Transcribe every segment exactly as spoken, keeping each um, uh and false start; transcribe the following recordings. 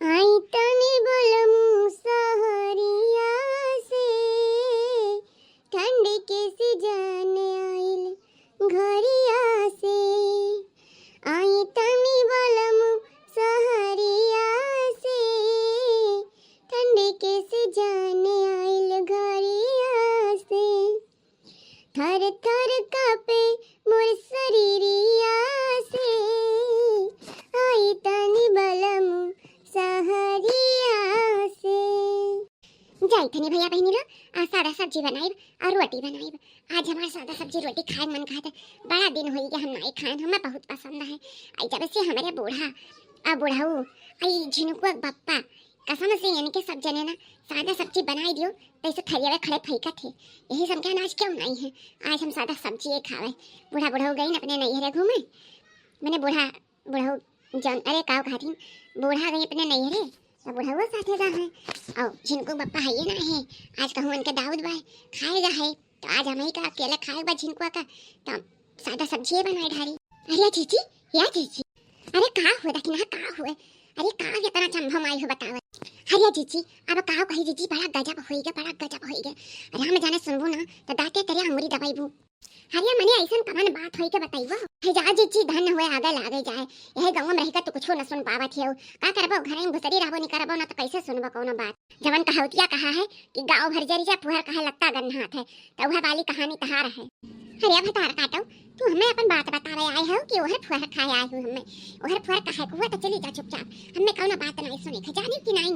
आई तनी बलमू सहरिया से, ठंड के सीजन आइल घरिया से। आई तनी बलमू सहरिया से, ठंड के सीजन आइल घरिया से। थर थर कांपे मोर शरीरिया से, आई तनी बलमू सहरिया से। जाई तनी भैया बहिनी लोग, आ सादा सब्जी बनाइब और रोटी बनाइब। आज हमार सादा सब्जी रोटी खाए मन कहत है, बड़ा दिन होई गया हम नाई खाएन, हमें बहुत पसंद है। आई जब से हमारे बूढ़ा आ बुढ़ऊ आई झिनकुआ बप्पा कसम से इनके सब जने ना सादा सब्जी बनाई दियो, तैसे थरिया में खड़े फैकत है। यही सब क्या आज क्यों नाई है, आज हम सादा सब्जी ये खावे। बूढ़ा बुढ़ऊ गई अपने नैहरे घूमे, मैंने बूढ़ा बुढ़ऊ जौन, अरे काव कहतीन, बूढ़ा गई अपने नैहरे, तो बुढ़ऊ साथे गा है। और झिनकू बप्पा है ये ना है, आज कहूँ उनके दाऊद बाय खाएगा है, तो आज हमें का अकेले खाए बा झिनकुआ का, तो हम सादा सब्जी बनाए ढारी। अरे जीजी, या जीजी, अरे का हुए दखिना, का हुए? अरे का इतना चंभम आई हो बतावत? अरे जीजी, अब का कही जीजी, बड़ा गजब होई गया, बड़ा गजब होई गया। राम जाने सुनबू ना, तो दांते तेरे अंगुरी दबाईबू। अरे मने ऐसन कमन बात होई के बताईबो? हे जा जीजी, धन हुए आगे लागे जाए। यह गाँव में रह के तू कुछो न सुन पावत हो। का करबो, घर में घुसरी रहबो, नहीं करबो ना तो कैसे सुनबो कोनो बात? जवन कहावतिया कहा है कि गाँव भर जरी जा, फुहर कहे लत्ता गन्हात है, तो वह वाली कहानी तहार है। अरे भतार काटो, तू हमें अपन बात बतावे आए हो कि ओहर फुहर खाए आए हो? हमें ओहर फुहर कहे को हुआ तो चली जा चुपचाप, हमें कौनो बात नहीं सुने के, जानी कि नहीं?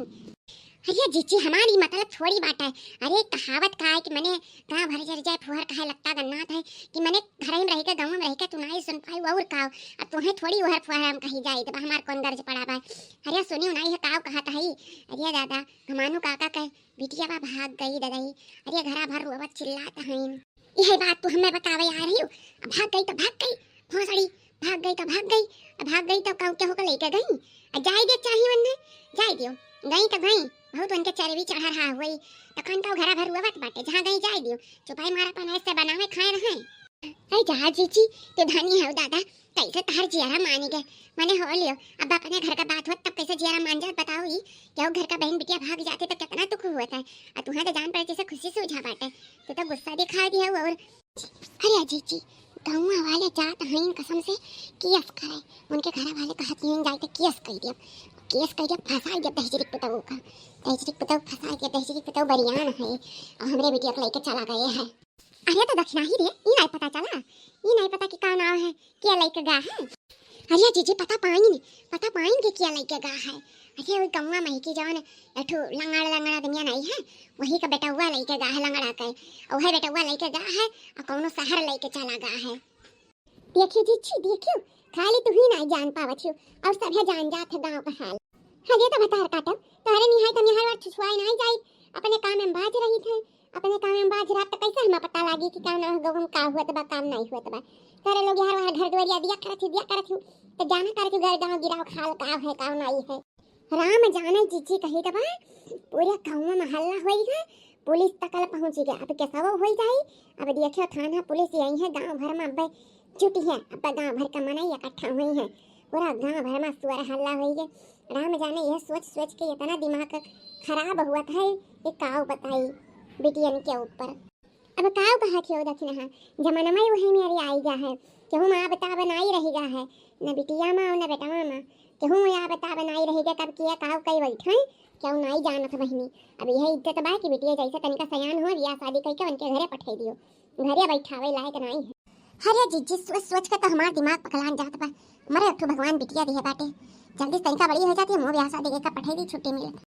अरे जीजी, हमारी मतलब थोड़ी बात है। अरे कहावत का है कि मने गाँव भर जरी जाए, फुहर कहे लत्ता गन्हात है, कि मने घर में रह के, गाँव में रह के तू नहीं सुन पाई और का? अब तुम्हें थोड़ी ओहर फुहर हम कही जाए, तब हमार कौन गर्ज पड़ा बा? अरे सुनियो नहीं है का कहत है? अरे दादा, घमानू काका के बिटिया बा भाग गई ददई। अरे घरा भर रोवत चिल्लात हईन। यही बात तू हमें बतावे आ रही हो। अब भाग गई तो भाग गई, भोसड़ी, भाग गई तो भाग गई। अब भाग गई तो कहूँ के होकर लेके गई? अब जाए दे चाही वन्ने, जाए दियो। गई तो गई, बहुत उनके चरबी चढ़ा रहा हुई। तो कौन का घरा भर रोवत बाटे, जहाँ गई जाए दियो। चुपाई मारा अपन ऐसे बनावे खाए रहे। अरे जा जीजी, तू धनी है दादा, कैसे तहर जियारा मानी गए। मने हो लियो, अब अपने घर का बात होत तब कैसे जियारा मान जात बताओ ही। क्या वो घर का बहन बिटिया भाग जाते तो कितना दुख हुआ था। और तुम्हें तो जान पड़े जैसे खुशी से उझा बाटे, तू तो गुस्सा दिखा दिया। और अरे जीजी, गाँव वाले जात हैं कसम से, केस करे। उनके घर वाले कहत हैं जाए तो केस कर दिया, केस कर दिया, फंसा दिया दहिजरी पुतऊ का। दहिजरी पुतऊ फंसा दिया, दहिजरी पुतऊ बरियान है और हमरे बिटिया को लेके चला गए हैं। अरे तो दखिना ही रे, ई नहीं पता चला, ई नहीं पता कि का नाव है, क्या लइके गा है। अरे जीजी, पता पाइन, पता पाइन के क्या लइके गा है। अरे वो गौवा महकी जौन एठू लंगड़ लंगड़ आदमिया नहीं है, वही का बेटौवा लइके गा है लंगड़ा के। और वह बेटौवा लइके गा है और कौनो शहर लइके चला गा है। देखियो जीजी, देखियो, खाली तू ही नहीं जान पावत हो और सभे जान जात है गाँव का हाल। अरे तो भतार काटो, तोहरे निहाई तो निहाई और छुछुआई नहीं जाई, अपने काम में बाज रही थे। अपने काम में बाज रहब त कैसे हमें पता लागी कि का ना गौवा में का हुआ बा, काम नहीं हुआ बा? तोरे लोग यार वहाँ घर दुआरिया दिया करत ही, दिया करत ही, तो जाना करत ही घर गाँव गिराव खाल का है, का नहीं है। राम जाने जीजी कही तो बा, पूरे गाँव में हल्ला होई है, पुलिस तकल पहुँची गया। अब कैसा वो होई जाई? अब देखियो थाना पुलिस यही है, गाँव भर में अब जुटी है, अब गाँव भर का मनई इकट्ठा हुई है, पूरा गाँव भर में सुअर हल्ला होई है। राम जाने यह सोच सोच के इतना दिमाग खराब हुआ था कि काव बताई बिटियन के ऊपर। अब काव कहा थियो दखिनहा, जमाना में वही मेरी आई गया है, केहू में आब ताब नाई रही गया है, न बिटिया में और न बेटवा में, केहू में आब ताब नाई रही गया। कब किया काव कई बैठे, क्यों नाई जानत बहिनी। अब यह इज्जत बा कि बिटिया जैसे तनिका सयान हो, बियाह शादी करके उनके घरे पठाई दियो, घरे बैठावे लायक नाई है। अरे जीजी, सोच सोच के तो हमार दिमाग पकलान जात बा। मरे एक ठो भगवान बिटिया दिए बाटे, जल्दी से तनिका बड़ी हो जाती, हम ब्याह शादी के पठाई दी, छुट्टी मिले।